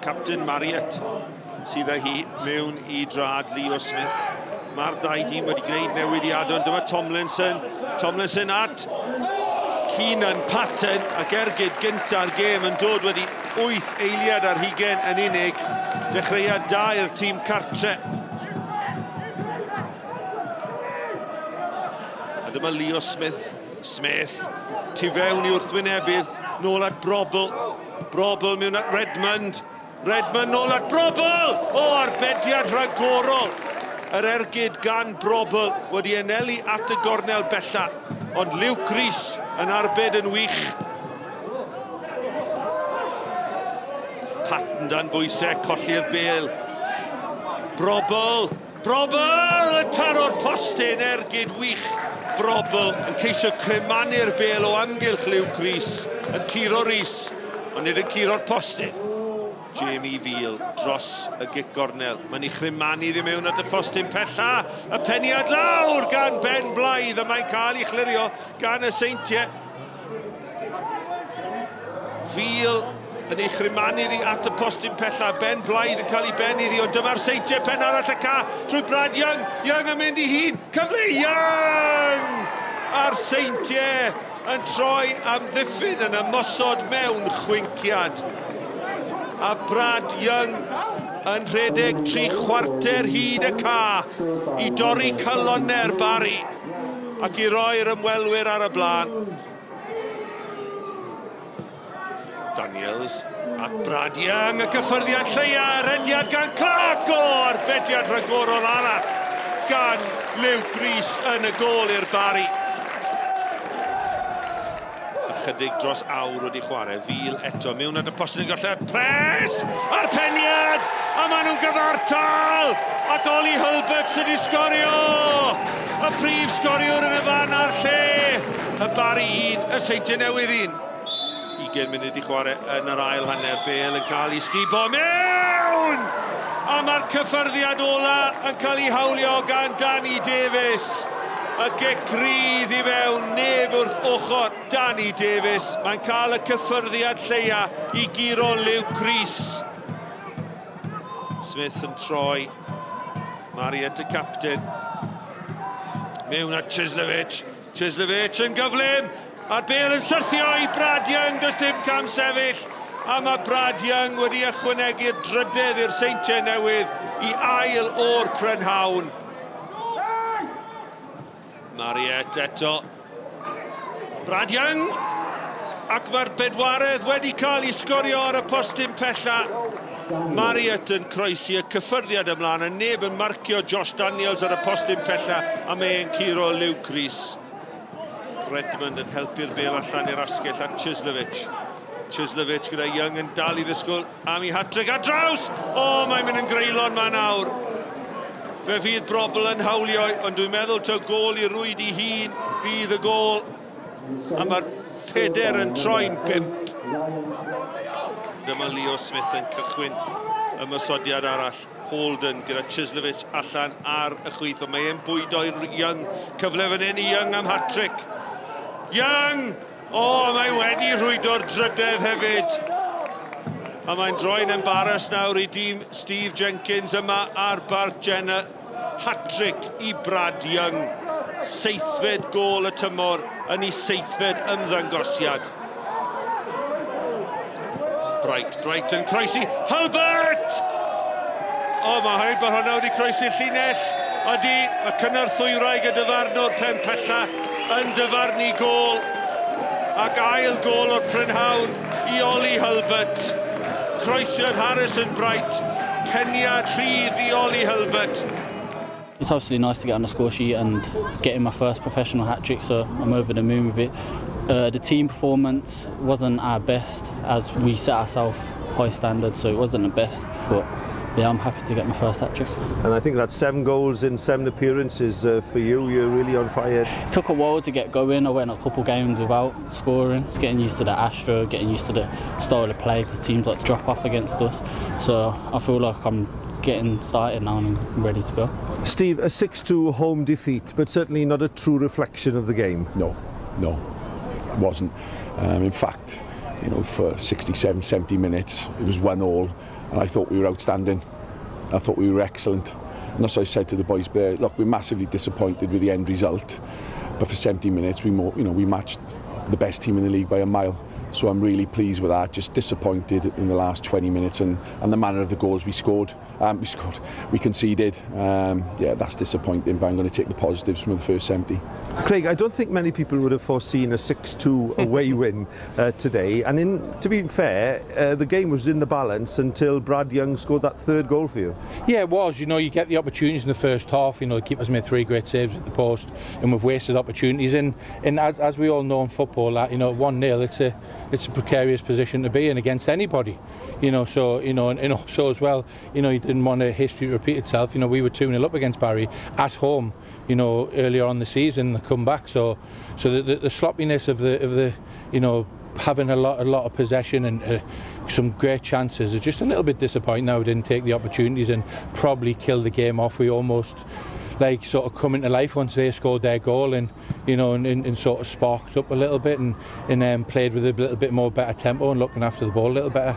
Captain Marriott sydd â hi mewn i drad Leo Smith. Mae'r ddau dîm wedi gwneud newidiadau, ond dyma Tomlinson. Tomlinson at Keenan Patton ac ergyd gynta'r gêm yn dod wedi 8 eiliad ar hugen yn unig. Dechreuad da i'r tîm cartre. A dyma Leo Smith. Smith, tu fewn i wrthwynebydd, nôl at Brobl. Brobl mewn at Redmond. Redmond nôl at Brobl! O, arbediad rhagorol! Yr ergyd gan Brobl wedi anelu at y gornel bella, ond Luke Rees yn arbed yn wych. Patton dan bwysau, colli'r bel. Brobl! Brobl yn taro'r postyn, ergyd wych. Brobl yn ceisio cremanu'r bel o amgylch Luke Rees, yn curo Rees, ond nid yn curo'r postyn. Jamie Veal dros y gic gornel. Mae'n ei chremanu iddi mewn at y postyn pella. Y peniad lawr gan Ben Blythe, a mae'n cael ei chlirio gan y Seintiau. Veal yn ei chrymanu iddi at y postyn pella. Ben Blythe yn cael ei ben iddi, ond dyma'r Seintiau pen arall y ca trwy Brad Young. Young yn mynd i hun. Cyfle i Young! A'r Seintiau yn troi amddiffyn yn ymosod mewn chwinciad. A Brad Young yn rhedeg 3/4 hyd y ca i dorri calonnau'r Barri ac i roi'r ymwelwyr ar y blaen. Daniels at Brad Young, y cyffyrddiad lleia, rediad gan Clark, o, arbediad rhagorol arall gan Luke Rees yn y gôl i'r Barri. Ychydig dros awr wedi chwarae, Fil eto mewn at y postyn yn golli'r pres, a'r peniad, a maen nhw'n gyfartal, ac Ollie Hulbert sydd wedi sgorio! Y prif sgoriwr yn y fan a'r lle, y Barri 1, y Seintiau Newydd 1. 20 munud i chwarae yn yr ail hanner, Bale yn cael ei sgubo mewn! A mae'r cyffyrddiad ola yn cael ei hawlio gan Danny Davies. Y gic rydd i mewn, neb wrth ochr Danny Davies. Mae'n cael y cyffyrddiad lleia i guro Luke Rees. Smith yn troi. Marriott y capten. Mewn at Chislovich. Chislovich yn gyflym, a'r bêl yn syrthio i Brad Young, does dim cam sefyll, a mae Brad Young wedi ychwanegu'r drydedd i'r Seintiau Newydd i ail o'r prynhawn. Mariette eto. Brad Young, ac mae'r bedwaredd wedi cael ei sgorio ar y postyn pella. Marriott yn croesi y cyffyrddiad ymlaen a neb yn marcio Josh Daniels ar y postyn pella a mae e'n curo Luke Rees. Redmond yn helpu'r bêl allan i'r asgell at Chislovich. Chislovich gyda Young yn dal i ddisgwyl am ei hat-trick ar draws! O, mae'n mynd yn greulon ma nawr. Fe fydd Brobl yn hawlio, ond dwi'n meddwl taw gôl i rwyd i hun fydd y gôl. A mae'r peder yn troi'n pump. Dyma Leo Smith yn cychwyn ymosodiad arall. Holden gyda Chislovich allan ar y chwith, ond mae e'n bwydo i Young. Cyfle fan hyn i Young am hat-trick. Young! O, mae wedi rhwydo'r drydedd hefyd. A mae'n droi'n embaras nawr i dîm Steve Jenkins yma ar Barc Jenner. Hat-trick i Brad Young. Seithfed gôl y tymor yn ei seithfed ymddangosiad. Bright, Bright yn croesi. Hulbert! O, mae rhaid bod hwnna wedi croesi'r llinell. Ydy, mae cynorthwywraig y dyfarnwr pen pella yn dyfarnu gôl. Ac ail gôl o'r prynhawn i Ollie Hulbert. Croesiad Harrison Bright, peniad rhydd i Ollie Hulbert. It's obviously nice to get on the score sheet and getting my first professional hat-trick, so I'm over the moon with it. The team performance wasn't our best, as we set ourselves high standards, so it wasn't the best, but yeah, I'm happy to get my first hat-trick. And I think that's 7 goals in 7 appearances for you. You're really on fire. It took a while to get going. I went a couple games without scoring. It's getting used to the Astro, getting used to the style of play, because teams like to drop off against us. So I feel like I'm getting started now and I'm ready to go. Steve, a 6-2 home defeat, but certainly not a true reflection of the game. No, no, it wasn't. In fact, you know, for 67, 70 minutes, it was 1-1. And I thought we were outstanding. I thought we were excellent. And that's what I said to the boys there, look, we're massively disappointed with the end result. But for 70 minutes, we more, you know, we matched the best team in the league by a mile. So I'm really pleased with that. Just disappointed in the last 20 minutes and, and the manner of the goals we scored. We scored, we conceded. Yeah, that's disappointing, but I'm going to take the positives from the first 70. Craig, I don't think many people would have foreseen a 6-2 away win today. And in, to be fair, the game was in the balance until Brad Young scored that third goal for you. Yeah, it was. You know, you get the opportunities in the first half. You know, the keeper's made three great saves at the post, and we've wasted opportunities. And, and as, as we all know in football, that, you know, 1-0, it's a, it's a precarious position to be in against anybody. You know, so, you know, and, and also as well, you know, you didn't want a history to repeat itself. You know, we were 2-0 up against Barry at home, you know, earlier on the season, the come back. So, so the, the, the sloppiness of the, of the, you know, having a lot, a lot of possession and some great chances is just a little bit disappointing now we didn't take the opportunities and probably kill the game off. We almost like sort of come into life once they scored their goal and you know and, and, and sort of sparked up a little bit and, and played with a little bit more better tempo and looking after the ball a little better.